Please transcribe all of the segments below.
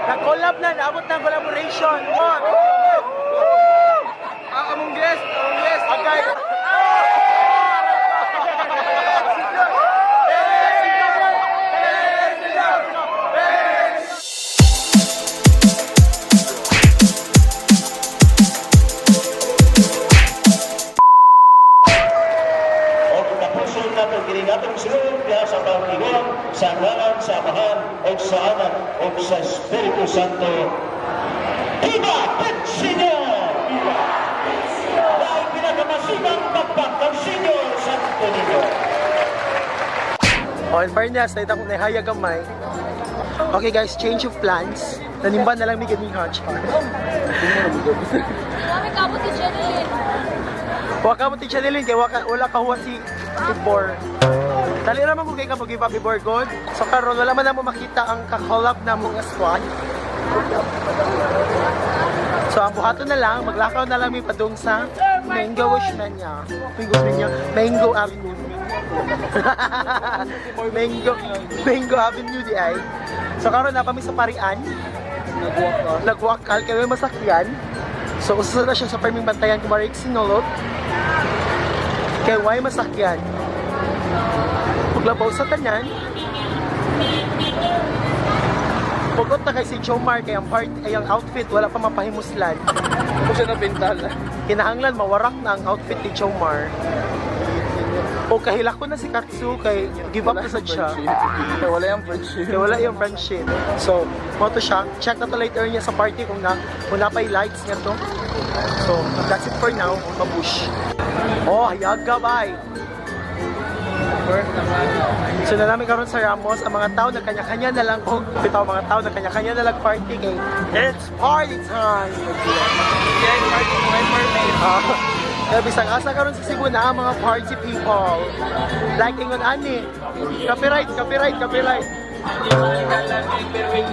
Nag-collab na, naabot na ang collaboration. One. Ah, among guest, among guest. Okay. O tapuson nato kini atong sulod diha sa pag-ingon sa ngalan sa Amahan o sa Anak o sa Espiritu Santo. Viva el Señor! Viva! Dahil pinakamasimang pakpak ng Señor Santo Niño. Oh, in fairness, nakita ko nahayag gamay. Okay guys, change of plans. Nanimba na lang mi ganing ha, char. Kami kamot si Jeneline. Wa ka mo ti Chanelin kay waka, wala ka huwa si Ibor. Dali ra man ko kay ka mag-give up Ibor God. So karon wala man namo makita ang ka-collab na mga squad. So ang buhaton na lang, maglakaw na lang mi padung sa Mango Wishmania. Mango Wishmania, Mango Avenue. Mango Mango Avenue di ay. So karon na kami sa Parian. Nagwakal kay may masakyan. So usa na siya sa perming bantayan kumarik sinulot. Kay why masakyan? Paglabaw sa tanan, pugot na kay si Jomar kay ang part ay ang outfit wala pa mapahimuslan. Ako siya napintal. Kinahanglan mawarak na ang outfit ni Jomar. O kahilak ko na si Katsu kay give up na sad siya. Kaya wala yung friendship. Kaya wala yung friendship. So, mo to siya. Check na to later niya sa party kung na kung napay lights niya to. So, that's it for now. Mabush. Oh, hayag ka, bye. First naman. So na namin karon sa Ramos, ang mga tao nagkanya-kanya na lang og bitaw mga tao nagkanya-kanya na lang party kay it's party time. Yeah, party mo ay party. Ah, kaya bisag asa karon sa Cebu na ang mga party people. Like ingon ani. Copyright, copyright, copyright.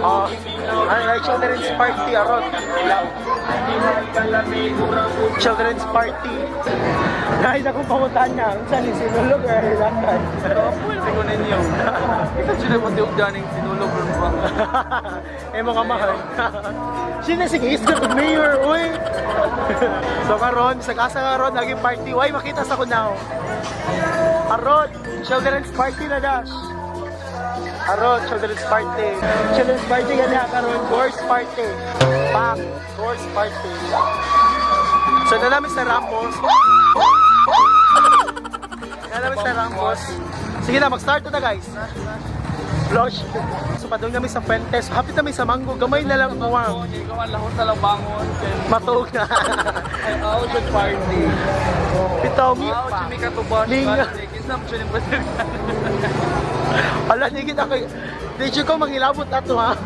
Oh, ay, children's party aron. Children's party. Dahil akong pamuntahan niya, unsa ni sinulog or hilakan. Pwede ko ninyo. Ikaw siya na pati daning sinulog rin ba? Eh mga mahal. Sino sige isgot og mayor, uy. So karon, bisag asa karon naging party. Why makita sa kunaw? Aron, children's party na dash. Aron, children's party. Children's party gani karon, girls party. Pak, girls party. So nalami sa Ramos. Nalami sa Ramos. Sige na, mag-start na guys. Blush. So padung namin sa Fuentes. So, hapit namin sa Mango. Gamay na lang muwang. Ikaw ang lahos na lang bangon. Matuog na. Ay, out yung party. Bitaw mi. Wow, chimi katubas. Linga. Kinsa mo siya yung pasir. Ala, nigit ako. Di siya ko mangilabot ato ha.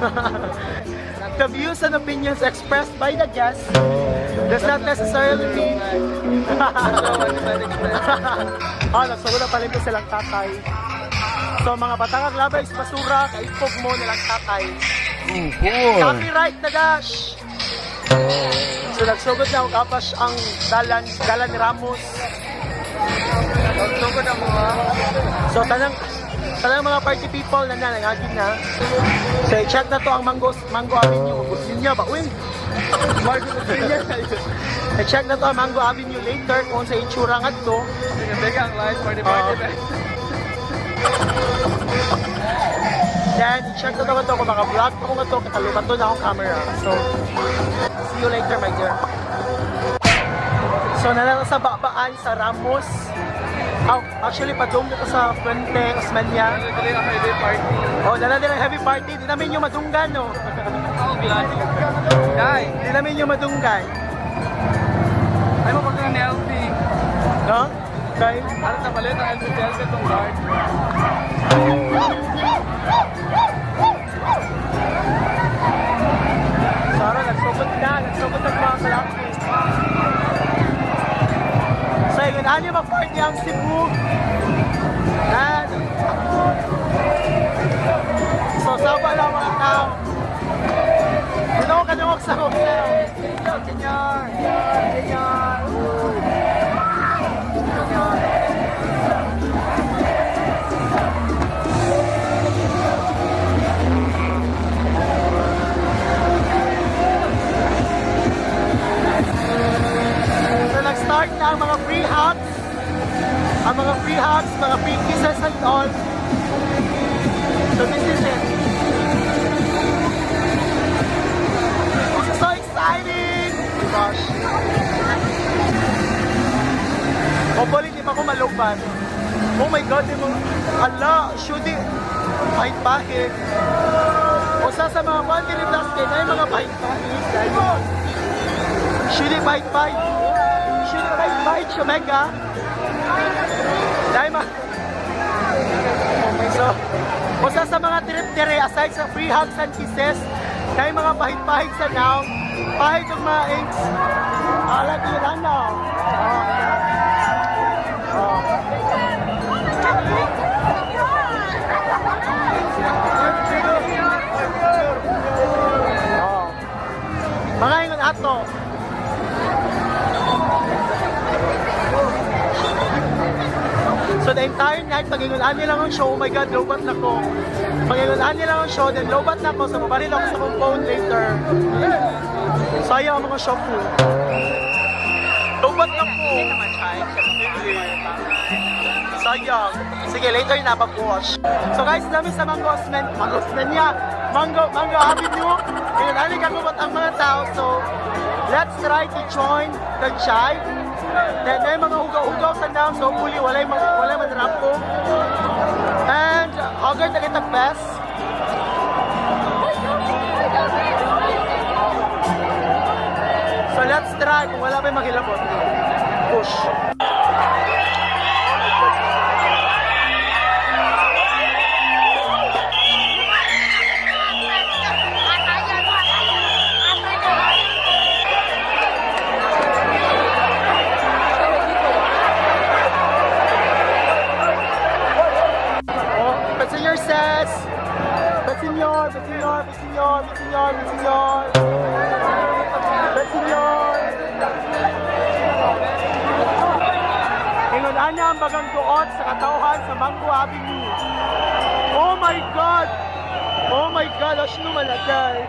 The views and opinions expressed by the guests does not necessarily mean. Ah, nagsugod na palimpi silang tatay. So mga batang labay sa basura, kaipog mo nilang tatay. Copyright na dash! So nagsugod na og apas ang dalan, dalan ni Ramos. Sugod na mo ha. So tanang tanang mga party people na na nangagi na. So i-check na to ang Mango Mango Avenue. Gusto niya ba? Uy. I-check na to ang Mango Avenue later kung sa itsura nga to. Sige, bega ang live party party. Then i-check na to kung maka-vlog ko nga to, katalukan to na akong camera. So see you later, my dear. So nalala sa Babaan sa Ramos. Oh, actually padung ko sa Fuente Osmeña. Dili dili ang heavy party. Oh, dala din ang heavy party. Di namin yung madunggan, no? Ako glad. Dai, Di namin yung madunggan. ay mo pagka ni LP. No? Okay. Ano ta palit ang LP si LP tong guard. Sara, nagsugod na. Nagsugod na mga kalaki. So, yun. Ano yung party ang Cebu? Yan. So, saba lang mga tao. Ginawa ka nung sa hotel. Senyor, senyor. Senyor. Senyor. Kisses and all. So this is it. This is so exciting! Gosh. Hopefully, di pa ako malowbat. Oh my God, di mo. Ala, shoot it. Pahit-pahit. Usa sa mga quantity plus kay na mga pahit-pahit. Guys. Shoot it, pahit-pahit. Shoot it, pahit-pahit, Shumega. Dahil ma... So, usa sa mga trip dire, aside sa free hugs and kisses, dahil mga pahit-pahit sa now, pahit ang mga inks. Ala, yun ano. Oh, yeah. Oh. Oh. Mga ingon ato. So the entire night, pag-ingon lang ang show, oh my God, lobat na ko. Pag-ingon lang ang show, then lobat na ko, so mabalin ako sa akong phone later. Sayang ang mga shop ko. Lobat na ko. Hindi. Sayang. Sige, later na pag-wash. So guys, namin sa Mango Osman, Mango Osman niya, Mango Avenue. Ngayon, ali kagubot ang mga tao. So, let's try to join the jive. Then, may mga hugaw-hugaw sa dam. So, hopefully, walay man rampo. And, haggard na kita best. So, let's try. Kung wala pa yung maghilabot. Push. Oh, Senor says, Senor, Senor, Senor, Senor, Senor, Senor. Ingon ana ang bagang duot sa katawhan sa Mango Avenue. Oh my God! Oh my God, asno malagay.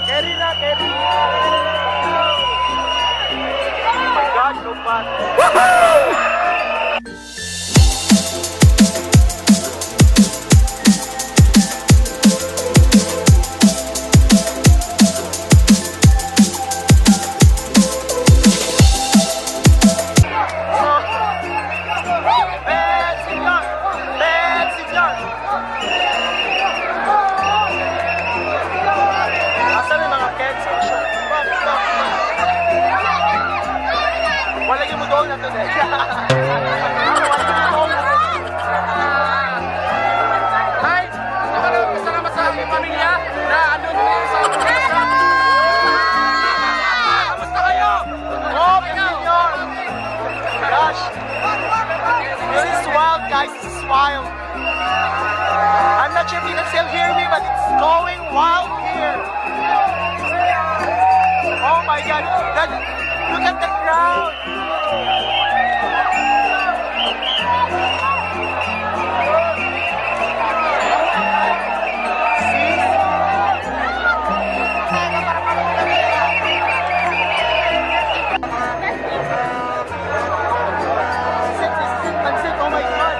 Carry na, carry. Oh my God, lupat. Bad Senor! Bad Senor! Asa may mga kids? Oh, shit. Bam, bam, bam. Wala yung mudoon na to eh. Wala yung mudoon na to. Hi! Maraming salamat sa aming pamilya na andun ngayon sa sa. Kamusta kayo? Oh, Senor! Gosh! This is wild, guys. This is wild. I'm not sure if you can still hear me, but it's going wild here. Oh my God. Look at the crowd. See? Sit, sit, pansit. Oh my God.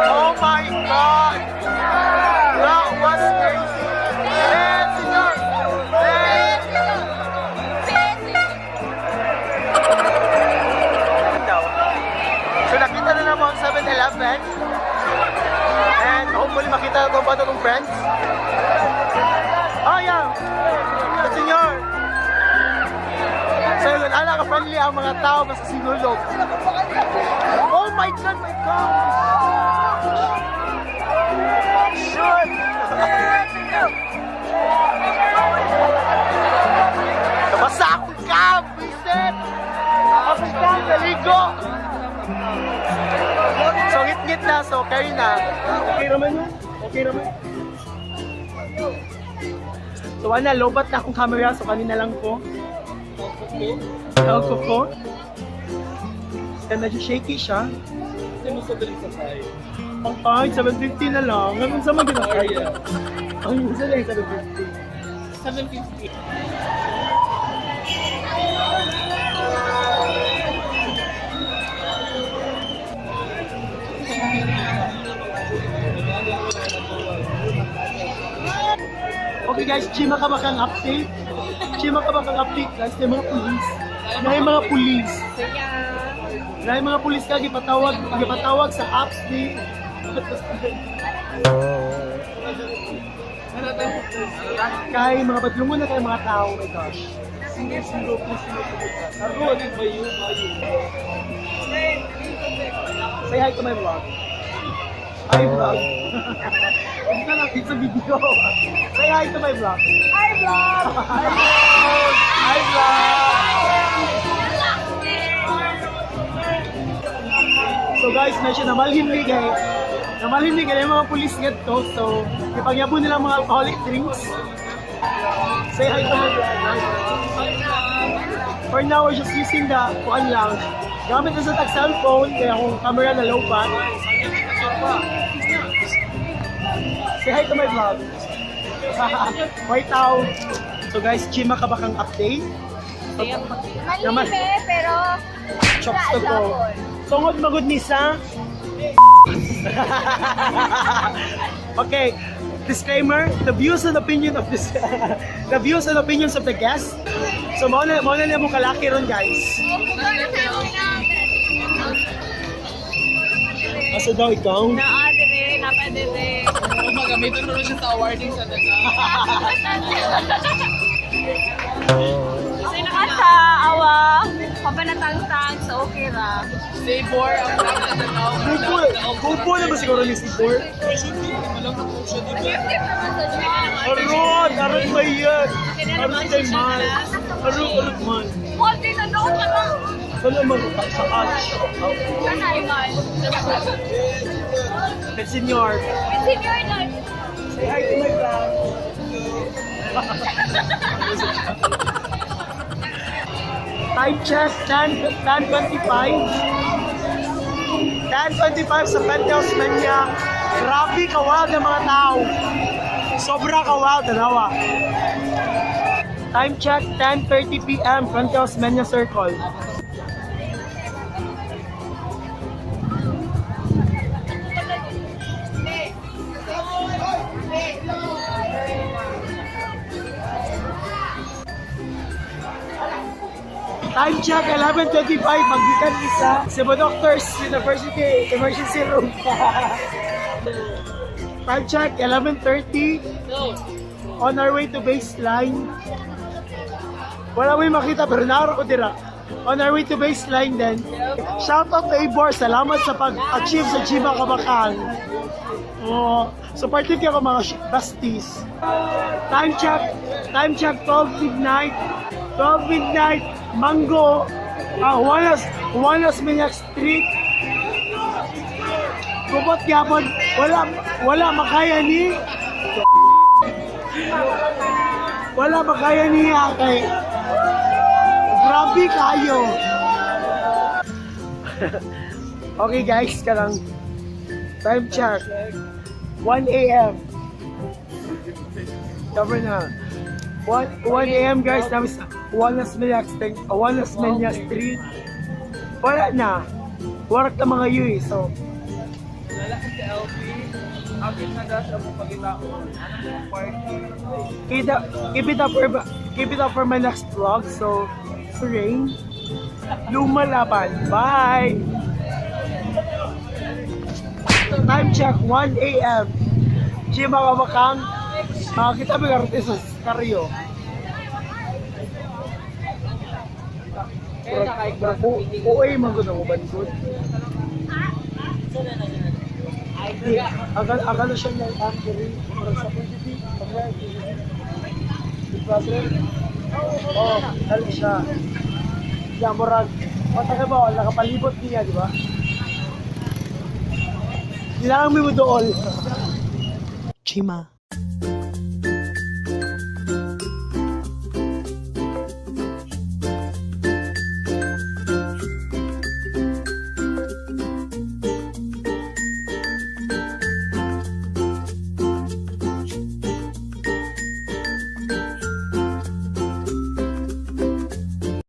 Oh my God! That was crazy! Let's senor! Let's daw. So nakita na naman ang 7-Eleven. And hopefully makita na itong bato kong friends. Oh yeah! Senyor! So yun, ala ka-friendly ang mga tao basta sinulog. Oh my God, my God! Shoot! Nabasa akong cam! Vincent! Akong cam, naligo! So, ngit-ngit na. So, carry na. Okay naman yun? Okay naman? So, wala, lobat na akong camera. So, kanina lang ko. Tawag ko ko. Then, medyo shaky siya. Kasi mo sa dali sa side. Ang pangit, 750 na lang. Ngayon sa mga ginakaya. Ang isa lang 750. 750. Okay guys, chima ka ba kang update? Chima ka ba kang update guys? May mga pulis. May mga pulis. May mga pulis ka gipatawag sa apps ni. Kay mga badlungon na kay mga tao, oh my gosh. Single, single, please, single, single. Arun, Bayu, bayu. Say hi to my vlog. Hi vlog. Hindi na lang sa video. Say hi to my vlog. Hi, vlog! Hi vlog! Hi vlog! So guys, medyo namalhin mi kay namalhin mi kay mga pulis ngadto. So, ipangyabo nila mga alcoholic drinks. Say hi to my vlog. For now, we're just using the kuan lang. Gamit na sa tag cellphone, kaya kung camera na low pa. Say hi to my vlog. White tao. So guys, chima ka ba kang update? Naman. Malime, pero Chops to go. Tungod magud ni sa. Okay, disclaimer, the views and opinion of this the views and opinions of the guests. So mao na niya mo kalaki ron guys. Asa daw ikaw? Naa dire, napa dire. Kung magamitin mo rin siya sa awarding sa daga. Asa, awa, papanatangtang, so okay ra. Savor ang tawag sa tanaw. Kupo, kupo na ba siguro ni Sibor? Aron, aron ba yan? Aron kay man. Aron, aron man. Konti na doon ka lang. Saan man sa arch? Kanay man. The senior. Senior na. Say hi to my vlog. Time check, 10, 10:25. 10:25 sa Penthouse Mania. Grabe kawild ng mga tao. Sobra kawild, dalawa. Time check, 10:30 p.m. Penthouse Mania Circle. Time check, 11:25. Magbikan isa. Cebu Doctors University Emergency Room. Time check, 11:30. On our way to baseline. Wala mo yung makita pero naaro ko dira. On our way to baseline then. Shout out to Abor. Salamat sa pag-achieve sa Chima Kabakal. Oh, supportive kayo mga besties. Time check 12 midnight. 12 midnight, Mango, Juanas Minyak Street. Kubot gyapon, wala makaya ni wala makaya niya kay grabe kayo. Okay guys, kanang time check 1 a.m. Cover na. 1 a.m. guys, namin sa Wallace Menia Street, Wallace Menia Street. Wala na. Warak na mga yun eh. So, Lala ka sa LP. Agil na dash ang pagkita ko. Anong party? keep it up for my next vlog. So, Rain, lumalaban. Bye! Time check, 1 a.m. Chima Kamakang, makakita mo karoon sa Karyo. OA man gud ako ban gud. Akala siya na ang diri para sa PDP, pag PDP. Oh, dali siya. Ya murag mata ka ba nakapalibot niya, di ba? Kailangan mo dool. Chima.